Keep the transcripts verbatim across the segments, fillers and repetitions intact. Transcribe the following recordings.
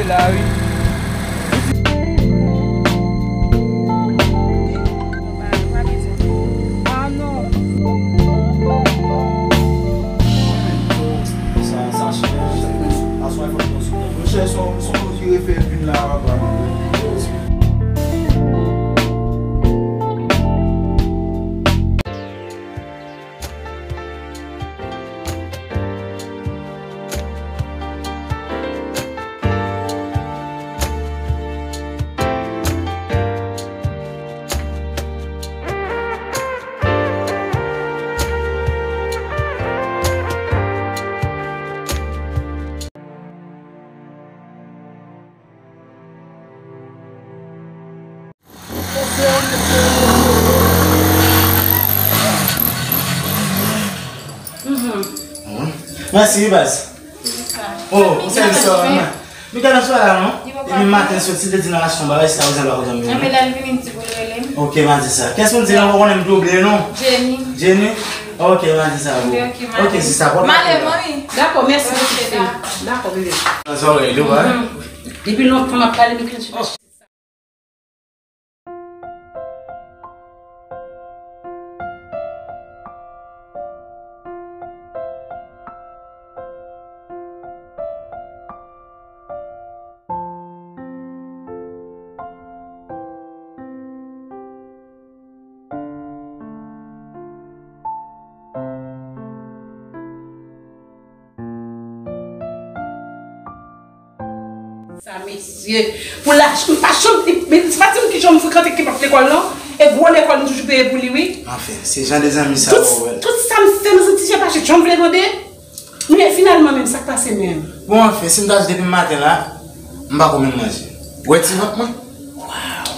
la, wi. Ah, non. Sa, sa chè. Aswè, fò nou konn sou. Monchè, son, son moun ki refè vin la, papa. Mèsi wi baz. Oh, ou sèvis sa. Mikaela pa la non. Depi maten soti, li te di nan achte yon bagay, si ta bezwen l pa kontan mwen. Anben lè l vini m di pou l rele m. Ok, m a di sa. Kiyès moun di la, ou konnen m tou bliye non. Jenny. Jenny? Ok, m a di sa. Ok, sista, pòt la. Dakò, mèsi. Dakò, bebe. Nan zòrèy li, wi. Depi lontan m ap pale Mikaela. Sa, mesye, pou lach, m pa janm, men se pa di m ki jan m frekante ki p ap lekòl, non. E gwo lekòl, m toujou peye pou li, wi. Anfen, se jan de zanmi sa yo wè. Tout sa m fè, m santi se pa jan m vle mande. Men finalman, menm, sa k pase menm? Bon, anfen, si m ta di depi maten la, m pa ko menm manje. Ou wè ti vant mwen? Waw!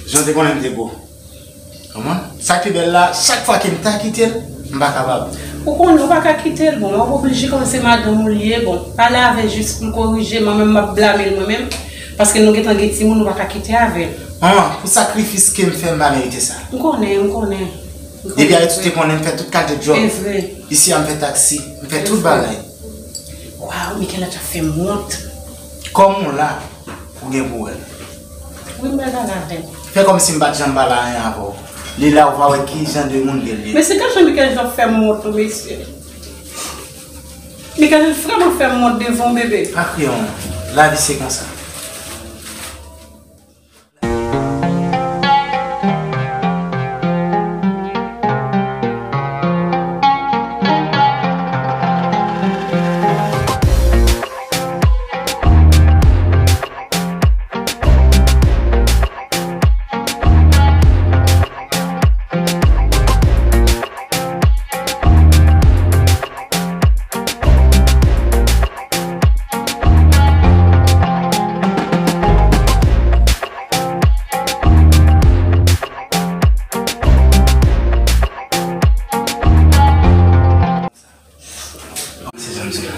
Jan w te konnen m te gwo. Konprann? Sa k pi bèl la, chak fwa ke m ta kite l, m pa kapab. Ou konnen ou pa ka kite l, bon, w ap oblije kòm se madanm ou l ye, bon, pale avè l jis pou l korije, mwen menm m ap blame l mwen menm, paske nou gentan gen timoun, ou pa ka kite avè l. Manman, pou sakrifis ke m fè, m pa merite sa. M konnen, m konnen. Depi Ayiti, ou te konnen m fè tout kalite djòb. E vre. Isi a, m fè taksi, m fè tout bagay. Waw, Mikaela, t ap fè m wont. Kòm ou la, ou gen pou wè l. Wi, m pral pale avè l. Fè kòmsi m pa t janm pale anyen avè w. Li la, ou va wè ki jan de moun ke l ye. Men se ka jan Mikaela t ap fè m wont, mesye. Mikaela vrèman fè m wont devan w, bebe. Pa kriye non. Lavi se konsa. Se jan m di la.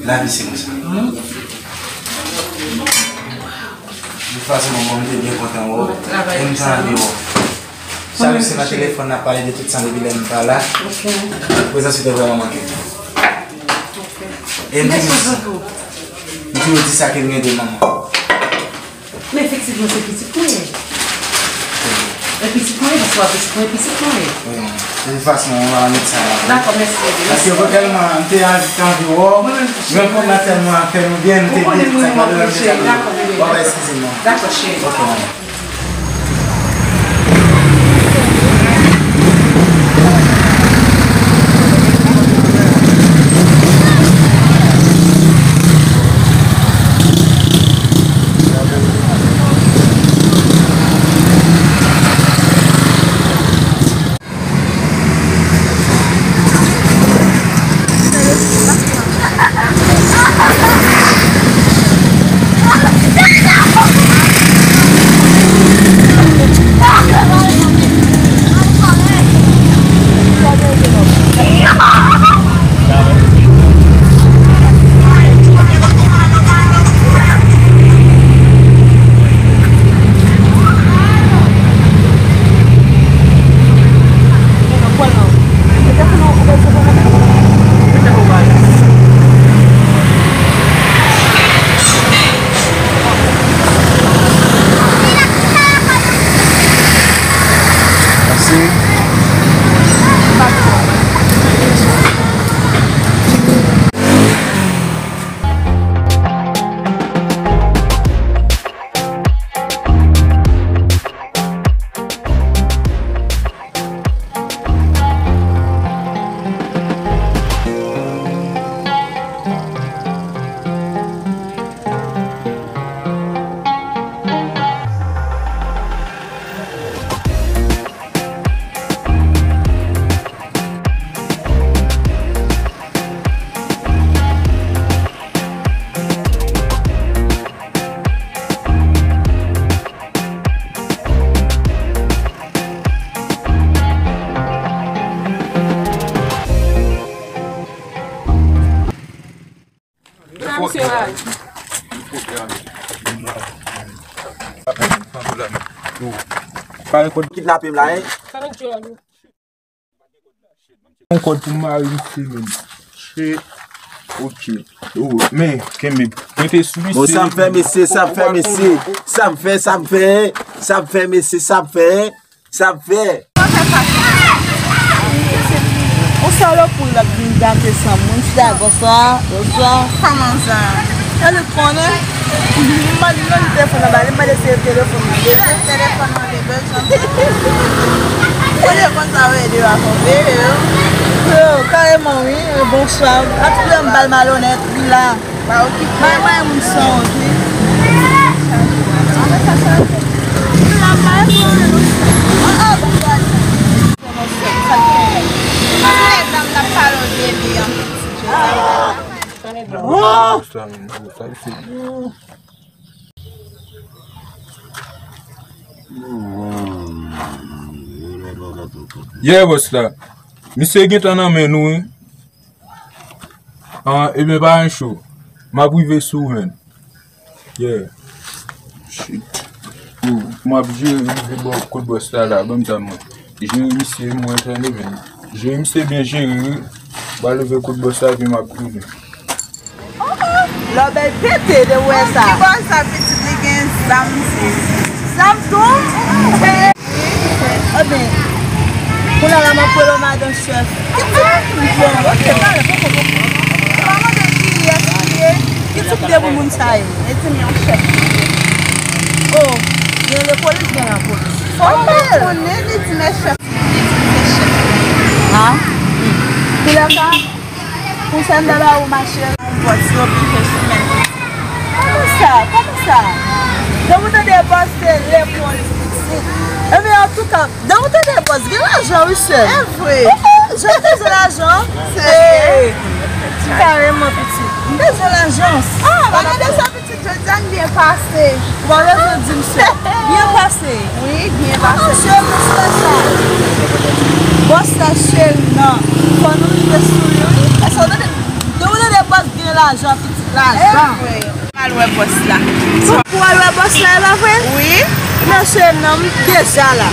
Lavi se konsa. De tout fason, manman, m te byen kontan wè w. E m te anvi wè w. Sa yo se nan telefòn n ap pale de tout sa depi lè m pa la. Prezans ou te vrèman manke. E m toujou di sa. M toujou di sa ke m gen de manman. Men efektivman, se pitit mwen ye. E pitit mwen ye, paske w ap pitit mwen, pitit mwen ye. Wi, de tout fason, w a met sa la. Dakò, mèsi, bebe. Paske mwen tèlman, m te anvi, te anvi wè w. Mwen menm tou, cheri. Rankont la tèlman fè nou byen, m te di sa k pale la, m te di, dakò, bebe. W ap eskize m non. Dakò, cheri. Ok, manman. Kidnape m la, hein? Yon kòd pou mari misye menm. Shit. Ok. Oh, men, kenbe. Prete sou misye. Bon, sa m fè, mesye, sa m fè, mesye. Sa m fè, sa m fè, sa m fè, mesye, sa m fè, sa m fè. Yon salopri la k vin gate san moun. Chita, bonswa, bonswa. Kòman sa? Sa li konnen? M mande non li telefòn nan ba li, m mande se telefòn nan. Telefòn nan li bezwen. Telefòn sa yo ede yo a konveye yo. Yo, kareman wi, bonswa. Atouye m bal malonèt, wi la. Pa okipe. Bay mwen moun san wont wi. Wi la, bay mwen. Oh, oh, bonswa. Sa k gen? Sa k gen? Nèg la m t ap pale w de li an. Yeah, bòs la. Misye gentan nan men nou, wi. Ah, ebyen, pa gen cho. M ap rive sou ou, menn. Yeah. Shit. Ou, m ap jere rive bò kot bòs la la, ban m zam mwen. Jere misye mwen tande, men. Jere misye byen jere, wi. M pral rive kot bòs la, epi m ap rive. Lòbèy pete de wè sa. Ki bòs sa, pitit, li gen zam, se zam tou? Ebyen, kounye a la, m ap rele w madan chèf. Ki tip moun sa? Ok, talè, poko, poko. M pa mande kiyès li ye. Ki tip de moun sa ye? E di m yon chèf. Oh, gen lepolis, gen lapolis. Fò m konnen, li di men chèf. Li di se chèf. Ha? Koulè sa? Pou sa m ta ba ou, machè. Bòs yo oblije sou men. Kòman sa? Kòman sa? Depi w tande bòs se lepolis isit. Ebyen, antouka, depi w tande bòs, gen lajan, wi, sè m. E vre. Oh, oh, jan m bezwen lajan. Se vre. Kareman, pitit. M bezwen lajan. Ah, pa gade sa, pitit, jodi a n byen pase. Ou pa bezwen di m, sè. Byen pase. Wi, byen pase. Cheri, bòs la sa. Bòs la, cheri, non. Fò nou rive sou li, wi. Èske w tande? Depi w tande bòs gen lajan, pitit, lajan. E vre. M al wè bòs la. Ou al wè bòs la, e pa vre? Wi. Men cheri, non, m deja la.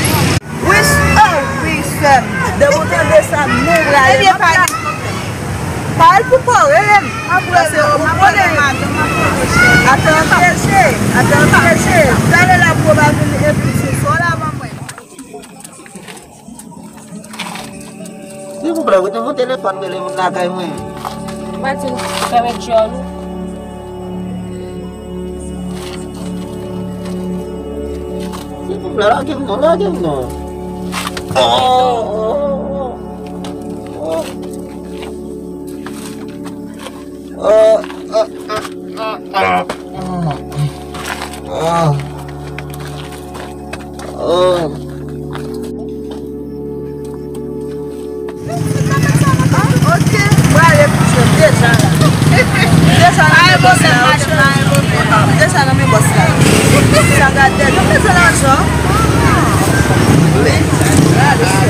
Wi, oh, wi, sè m. Depi w tande sa, nou prale. Ebyen, pa gen pwoblèm. Pa al pou kò, rele m. Paske ou konnen, atè an pyeje, atè an pyeje. Talè la pou w pa vin epi se sou la ban mwen. Silvouplè, rete pou telefòn, rele moun lakay mwen. Matin, fèmen djòl ou. Silvouplè, lage m non, lage m non. Oh, oh, oh, oh. Oh, oh, oh, oh, oh. Oh. Oh. Ok, m prale kouche deja la. Deja nan men bòs la, ok. Deja nan men bòs la. Sa gade, nou bezwen lajan. Wi. Gade sa.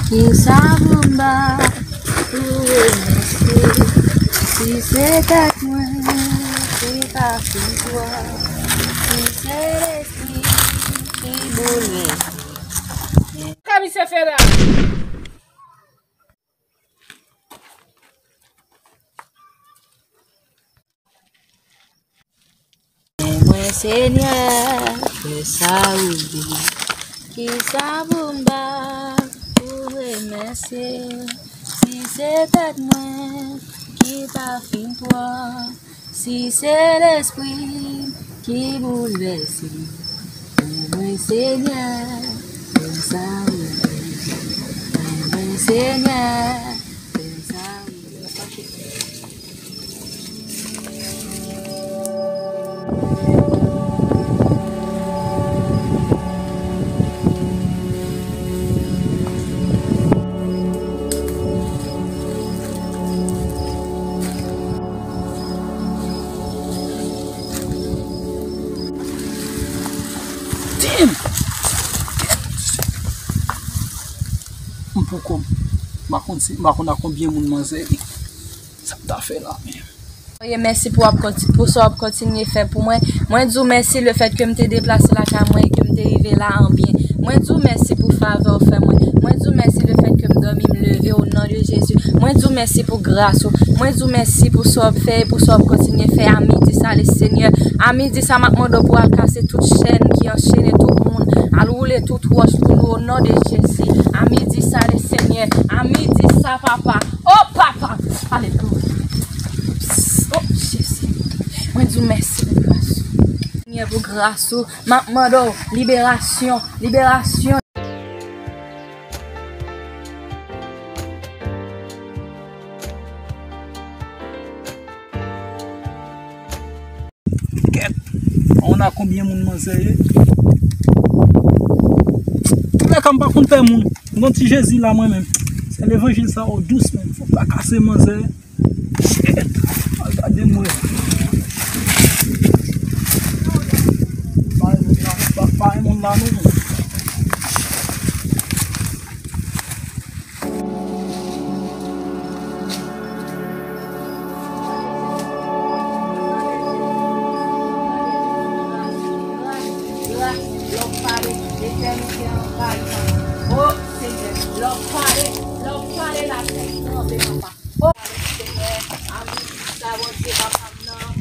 Kisa pou m ba pou remèsye? Si se tèt mwen ki pa fin twò, si se lespri ki boulvèse. Komisè Feda. Mwen, Senyè, fè sa ou vle. Kisa pou m ba pou remèsye? Si se tèt mwen ki pa fin twò, si se lespri m ki boulvèse, mwen, Senyè, fè sa ou vle. Mwen, Senyè, fè sa ou vle. Damn! M poko, m pa konn si, m pa konn a konbyen moun manzè ye. Sa m ta fè la menm? Bondye, mèsi pou w ap konti-, pou sa w ap kontinye fè pou mwen. Mwen di w mèsi lefètke m te deplase lakay mwen e ke m te rive la an byen. Mwen di w mèsi pou favè w fè mwen. Mwen di w mèsi lefètke m dòmi, m leve o non de Jezi. Mwen di w mèsi pou gras ou. Mwen di w mèsi pou sa w ap fè e pou sa w ap kontinye fè. A midi sa, le Senyè. A midi sa, m ap mande w pou w al kase tout chèn ki anchene tout moun. Al woule tout wòch pou nou o non de Jezi. A midi sa, le Senyè. A midi sa, papa. O papa. Alelouya. O Jezi. Mwen di w mèsi pou gras ou. Senyè, pou gras ou. M ap mande w liberasyon. Liberasyon. Kèt! Pa konn a konbyen moun manzè ye. Toulèka, m pa konn pè moun. M gon ti Jezi la mwen menm. Se levanjil sa o dous menm. Fòk pa kase manzè. Shit! Al gade mwen. Pa, pa, pa, pa, pa, moun la non. Lè w pale, letènite anvayi m. O Senyè, lè w pale, lè w pale, latè tranble, papa. O Senyè, ami, sa Bondye papa m nan.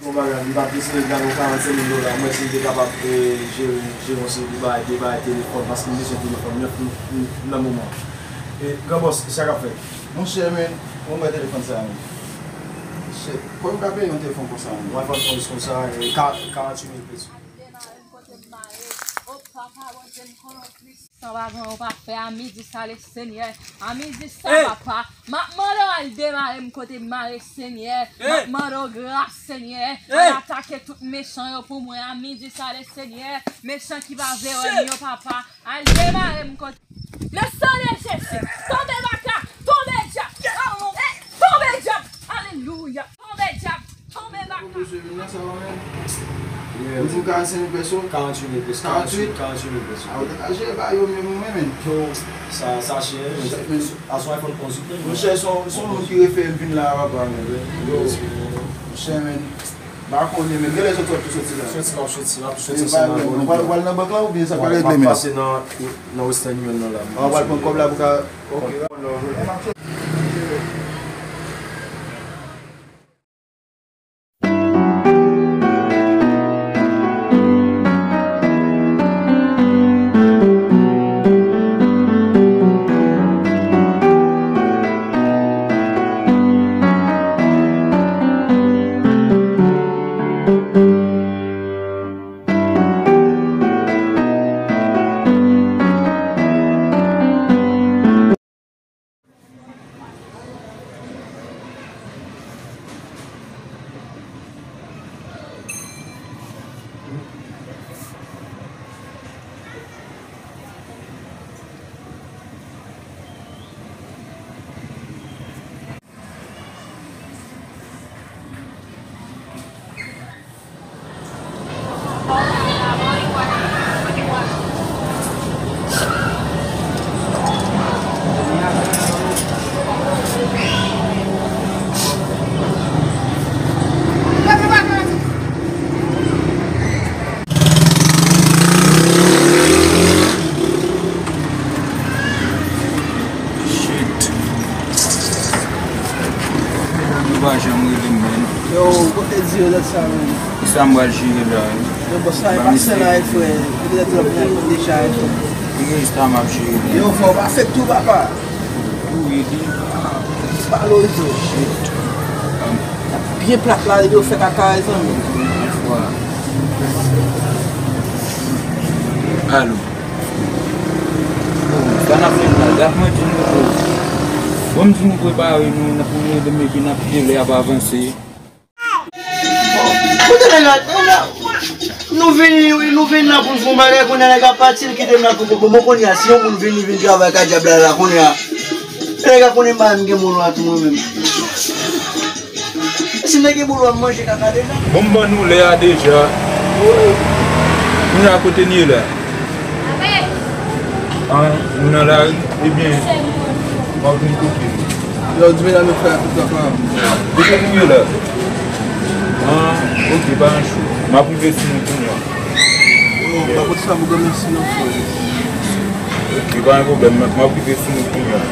Bon bagay, m t ap eseye gade yon karannsenk mil dola, mwen si m te kapab, eh, jere, jere yon seri de bagay, de bagay telefòn, paske m bezwen telefòn nèf m, m, nan moman. E, gran bòs, sa k ap fèt? Monchè, men, mwen mwen telefòn sa a, men. Shit, kòman m ka peye yon telefòn konsa, men? Yon iPhone onz konsa, eh, ka-, karanntuit mil peso. Al demare m kote m mare. O papa, Bondye m konnen w plis. San pa gen ou pa fè a midi sa, le Senyè. A midi sa, papa. M ap mande w al demare m kote m mare, Senyè. M ap mande w gras, Senyè. Al atake tout mechan yo pou mwen a midi sa, le Senyè. Mechan ki pa vle wè m yo, papa. Al demare m kote. Le san de Jezi. Tonbe baka. Tonbe dyab. Tonbe dyab. Alelouya. Tonbe dyab. Tonbe baka. Ou di m karannsenk mil peso? Karanntuit mil peso. Karanntuit? Karanntuit mil peso. A, ou te ka jere ba yo menm, mwen menm. Yo, sa, sa chè. Aswè iPhone onz menm. Monchè, se yon, se yon moun ki refere m vin la a, papa, men. Yo, monchè, men. M pa konnen, men. Genlè soti, w ap tou soti la. Soti la, w ap soti la, w ap tou soti ansanm avè w. Ou pral, ou pral nan bank la oubyen sa pral regle menm? M ap pase nan, nan Western Union nan la. A, w pral pran kòb la pou ka. Ok. Pa janm rele m, menn. Yo, kote di yo dat sa, menn? Kisa m pral jere la? Yo, bòs la, e pa sèl la, e frè. Kote dat la, menn, deja, e frè. Ki rejista m ap jere, menn? Yo, fò w pa fèk tou, papa. Ou rele. Pale w tou. Shit. Byen plat la, yo fè kaka, e zanmi. Yon fwa. Alo. Bon, sa n ap fè la? Dat mwen di nou, bon, bon, m di nou prepare nou, n ap rele m epi n ap, lè ap avanse. Kote nèg la? Nou vini, wi, nou vini la pou n fè yon bagay, kounye a nèg ap pati, li kite m la pou, pou, pou, bon, kounye a, si yon moun vini, vin travay ka dyab la, la, kounye a. Nèg la konnen m pa menm gen moun la tou mwen menm. Si nèg gen moun la, m manje kaka deja. Bon, m ban nou lè a deja. Kounye a kote n ye la? Ah, nou nan lari? Ebyen, m ap vin kote nou. Yo, di medam yo fè tout sa pa. Kote nou ye la? Ah, ok, pa yon chou. M ap rive sou nou kounye a. Yo, pa pote sa pou granmèsi non, frè. Ok, pa yon pwoblèm, m ap rive sou nou kounye a.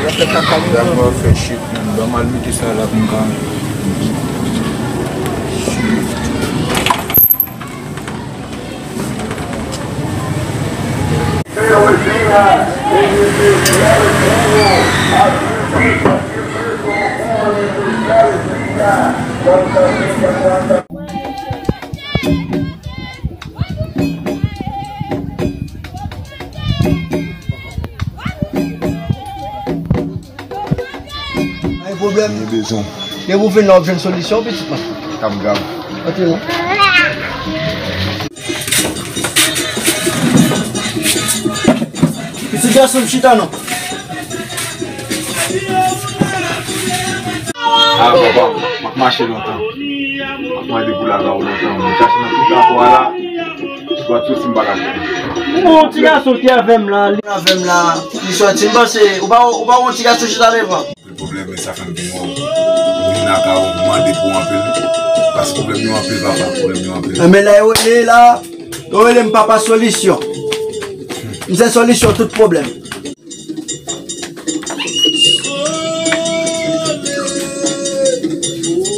Y ap fè kaka nou. Dakò, fè shit, man. Ban m al mete sa la pou m ka. Ay pwoblèm. Gen bezwen. Depi w vin la, w ap jwenn solisyon, pitit mwen. Kap grav. Antre non. Pitit gason m, chita non. Ah, papa, m ap mache lontan. M ap mande pou lave w lontan. M chache nan tout lapwa la. Dwa soti m pa ka jwenn. Bon, ti gason ki avè m la, li avè m la, li sòti. M panse, ou pa, ou pa wè yon ti gason chita devan? Anpil pwoblèm, men sa fè m vin wè w. M vin lakay ou, m mande pou w anpil. Paske pwoblèm yo anpil, papa, pwoblèm yo anpil. Enben, lè yo rele la, yo rele m papa solisyon. M se solisyon tout pwoblèm.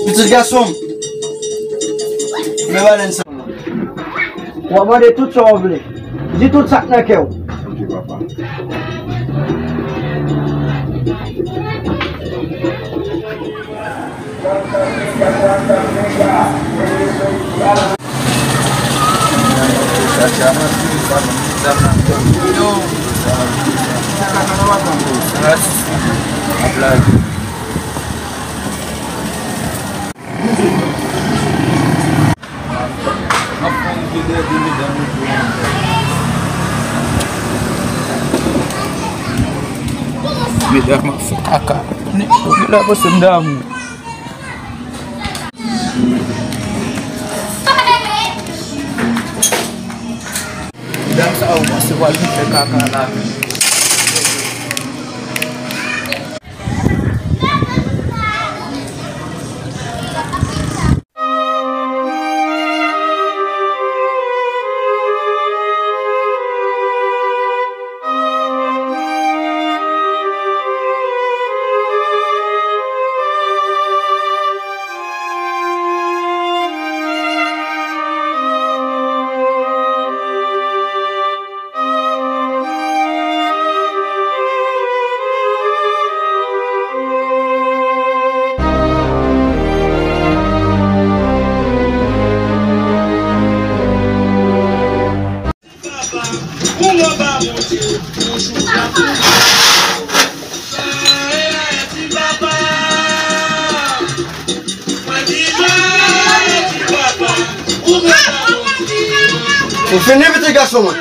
Pitit gason m, men balèn sa. W ap mande tout sa w vle. Di tout sa k nan kè w. Ok, papa. Medam ap fè kaka. Nèg la pase m damou. Medam sa yo panse pral vin fè kaka la. Ou fini, pitit gason mwen?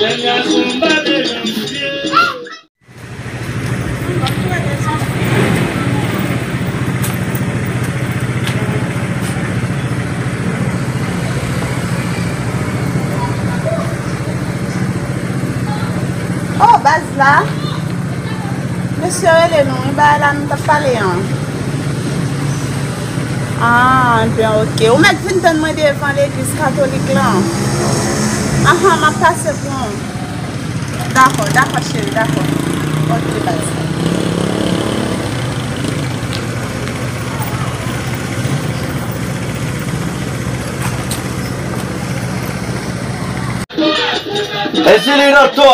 Oh, baz la. Mesye rele nou, wi, bagay la nou t ap pale an. Ah, ebyen, oke. Ou mèt vin tann mwen devan legliz katolik lan. Ahan, m ap pase pou ou. Dakò, dakò, cheri, dakò. Oke, baz. Esi li nan tò.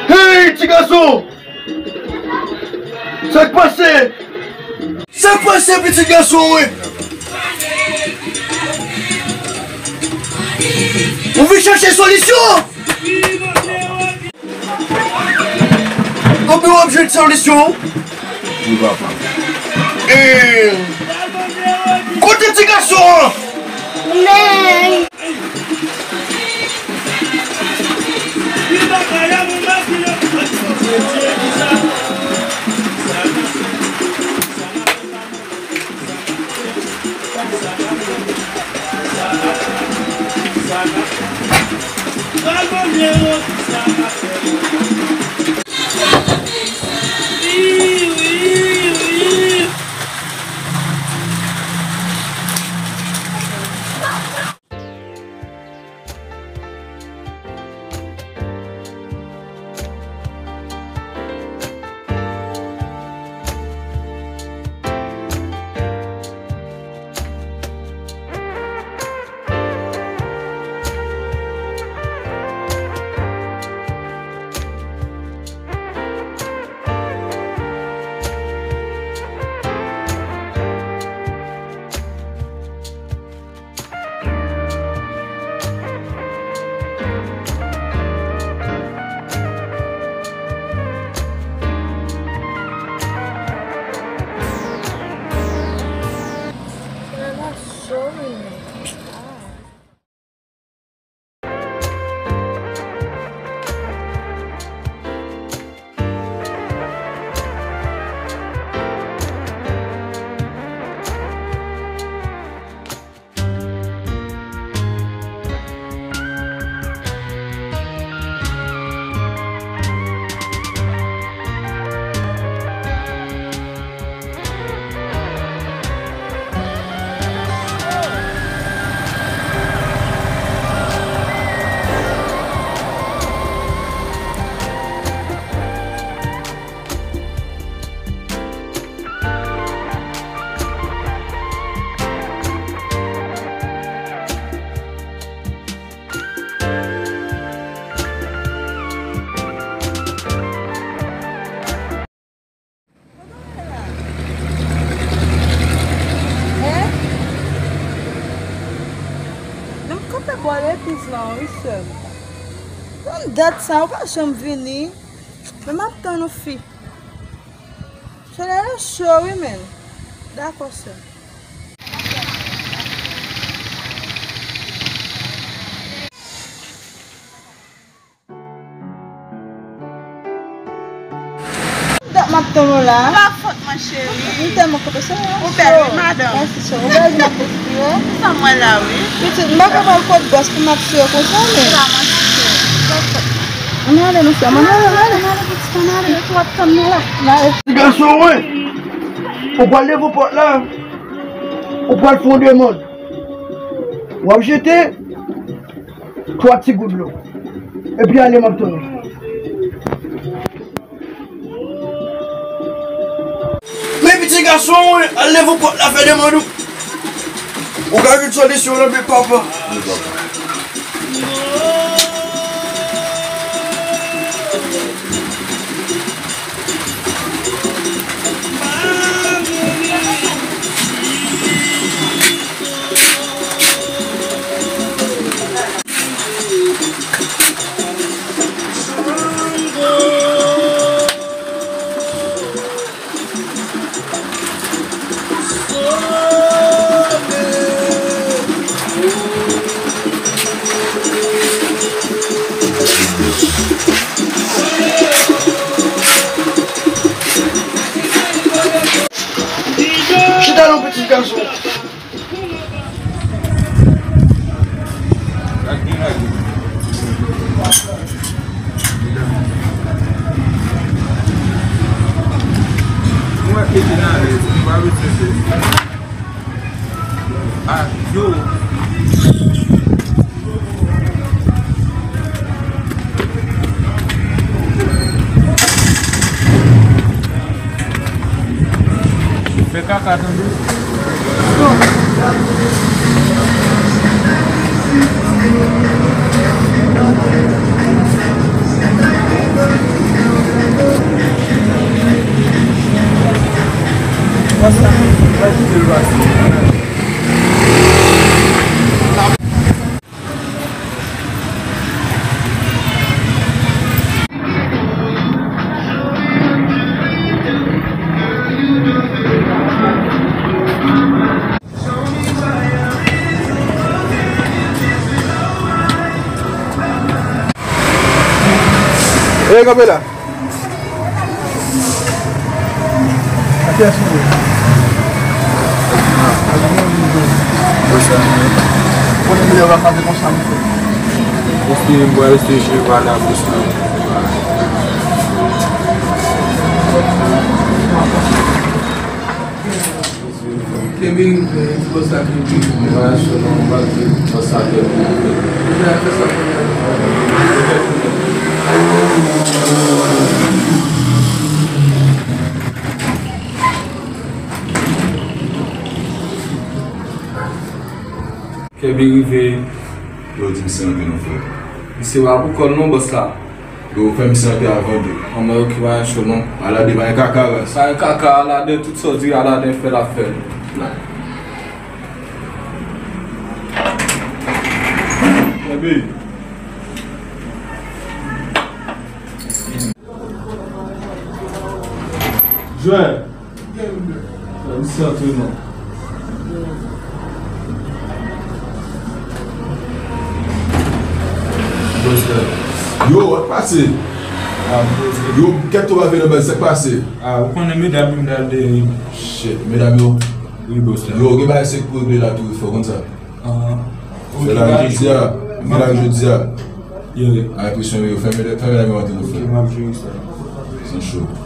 Hey, ti gason! Sa k pase? Sa k pase, pitit gason mwen? Ou vin chache solisyon? Konbyen w ap jwenn solisyon? Wi, papa. Eh, kote ti gason an? Men. Hein? Nan m kanpe bò legliz la wi, sè m. Konn dat sa, ou pa janm vini. Men m ap tann ou, fi. Solèy la cho wi, men. Dakò, sè. Dat m ap tann ou la. Pa fòt mwen, cheri. M tèlman kontan, se yon cho. Ou bèl, wi, madanm. Mèsi, cheri. Ou bèl, m ap respire. Sa mwen la, wi. Pitit, m pa ka pral kot bòs pou m ap sou yo konsa, men. Sa mwen, cheri. Pa fòt mwen. Ann ale, mesye, ann ale, ann ale. Ann ale, pitit, ann ale. Yo tou ap tann nou la. Ann ale. Ti gason, wi. Ou pral leve pòt la. Ou pral fè yon demann. W ap jete twa ti gout dlo. Epi ale, m ap tann ou. Men pitit gason, wi, al leve pòt la, fè demann ou. Ou ka jwenn solisyon nan men papa. Ey, kanpe la. Akyè sou ou. Konn milè w ap pase konsa, mesye. Mesye, m pral rete jwe pa la, mesye. Kenbe rive, di bòs la kenbe rive. Mwen, selon mwen, di bòs la kenbe rive. Deja fè sa kounye a. Kenbe rive. Yo di misye antre non, frè. Misye pa pou kò l non, bòs la. Yo, fè misye antre avan tou. Anmwey, oke, pa gen cho non. Aladen pa gen kaka, ras. Pa gen kaka, Aladen, tout sa w di, Aladen fè, l ap fè l. Kenbe. Jwè. Misye antre non. Yo, wè k pase. Yo, kèt ou pa vin nan baz, sa k pase? Ah, ou konnen medam yo m dal dèyè. Shit, medam yo. Wi, bòs la. Yo, gen bagay se pou regle la tou, fò konn sa. Ah. Fè la jodi a, fè la jodi a. Yo, yo. Ay, presyon yo, fè medam yo antre non, frè. Ok, m ap jere sa. San cho.